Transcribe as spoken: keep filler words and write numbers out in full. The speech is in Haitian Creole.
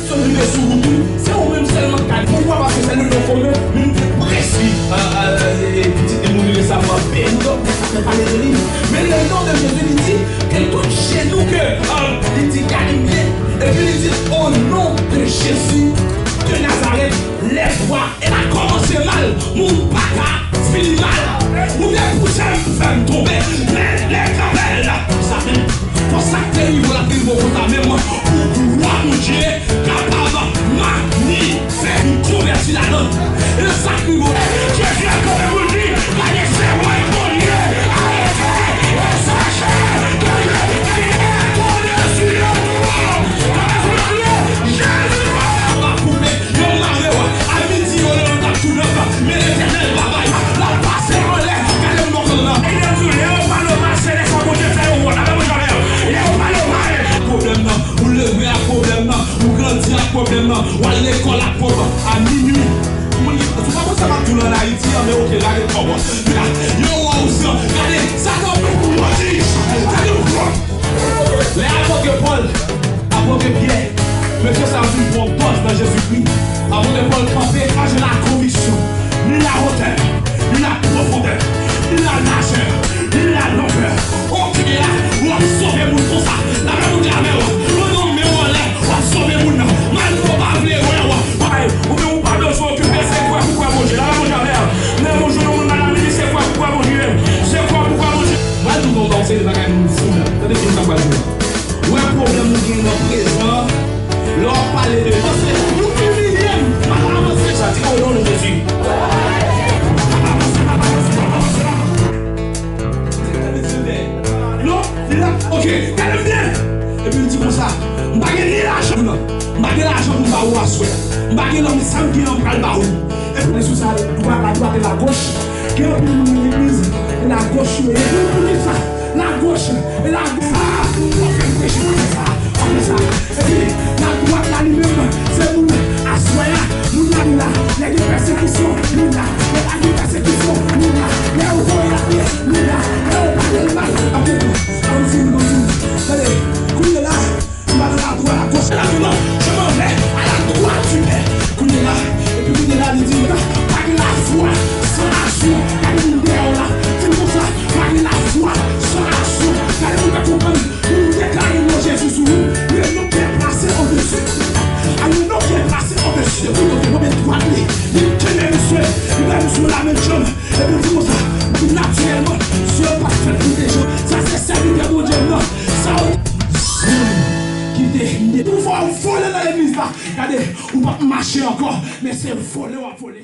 Yo rive sou wout ou, se ou menm sèlman k ka di poukwa, paske sèl nou gen komen, menm te prèske, euh, euh, pitit li mouri resaman, Pedro, sa fè pale de li. Men le non de Jezi, li di ke tout jenou ke, euh, li di, gade m byen, epi li di, au nom de Jésus de Nazareth, lève-toi. E la kòmanse mal, moun pa ka fini mal. Moun te pouse m, fè m tonbe, men Letènèl, sa menm, fò sa k te rive w la te rive w konsa menm, pou glwa Bondye kapab manifeste, konvèti ladan l. E sa k rive w la, Jezi ap kanpe pou l di, gade se mwen Bondye, arete e chache, gade, gade, gade, gade, Jezi, pa koupe. Yo mare w, a midi yo leve w t ap tou nèf, men Letènèl pa bay, l ap pase anlè, gade m bò kote nan. Epi yo di w, lè yo pale w mal, se lè sa Bondye fè yo wont, amen, Bondye avè yo. Lè yo pale w mal. Pwoblèm nan, ou leve ak pwoblèm nan, ou grandi ak pwoblèm nan, w al lekòl ak pwoblèm, a minui. Moun, se pa konsa m ap di w la, an Ayiti, an, men oke, gade kòman. Yo wè w san, gade, Satan, yo di, Satan, yo pran. Lè apot Pòl, apot Pyè, mesye sa yo fin pran pòz nan Jezikri. Apot Pòl kanpe, chaje la konviksyon, ni la wotè, ni la pwofondè, ni la lajè, ni la longè. Oke, la, w ap sove moun konsa. Lapè Bondye avè w. Ou nan men w anlè, w ap sove moun nan. Malgre w pa vle wè w. Ay, ou menm ou pa bezwen okipe, se kwè pou kwè Bondye. Lapè Bondye avè w. Men yon jou yon moun madanm li di se kwè pou kwè Bondye. Se kwè pou kwè Bondye. Mwen di w yon seri de bagay moun fou la. Tande byen sa m pral di w la. Wè pwoblèm ou gen nan prezan, lè w ap pale de panse, ou imilye m, m ap avanse, sa di, o non de Jezi. M ap avanse, m ap avanse, m ap avanse la. Non, li la, oke, gade m byen. Epi l di konsa, m pa gen ni lajan, m pa gen lajan pou m ba ou aswè. M pa gen lòm, sa m gen an m pral ba ou. Epi sou sa, dwat, la dwat e la goch. Gen anpil moun nan legliz, e la goch yo ye. Pou, poukisa? La goch e la goch. Ah, w ap fè m preche, w ap fè sa, w ap fè sa. Epi, la dwat la li menm, se moun aswè a, moun la li la. Lè gen pèsekisyon, li la. Lè pa gen pèsekisyon, li la. Lè yo voye l ale, li la. Lè yo pale l mal, ap gen. Banm di nou, banm di nou. Tande, kounye la, m pa nan ladwat, agoch, la, non, je m'en vais à la droite du Père. Kounye la, epi kounye la, li di, pa gen lafwa san aksyon. Gade moun dèyè w la, di l konsa, pa gen lafwa san aksyon. Gade moun k ap konprann, pou nou deklare non Jezi sou ou, le nom qui est placé au-dessus. A le nom qui est placé au-dessus de tout nom, mwen dwat li, li kenbe misye, li bay misye yon lame djanm. Epi l di konsa, natirèlman, zye yo pa t fèt pou de jan. Sa se sèvitè Bondye m nan. Sa yo, zye m kite m de. Pou fò w vole nan legliz la. Gade, ou p ap mache ankò, men se vole w ap vole.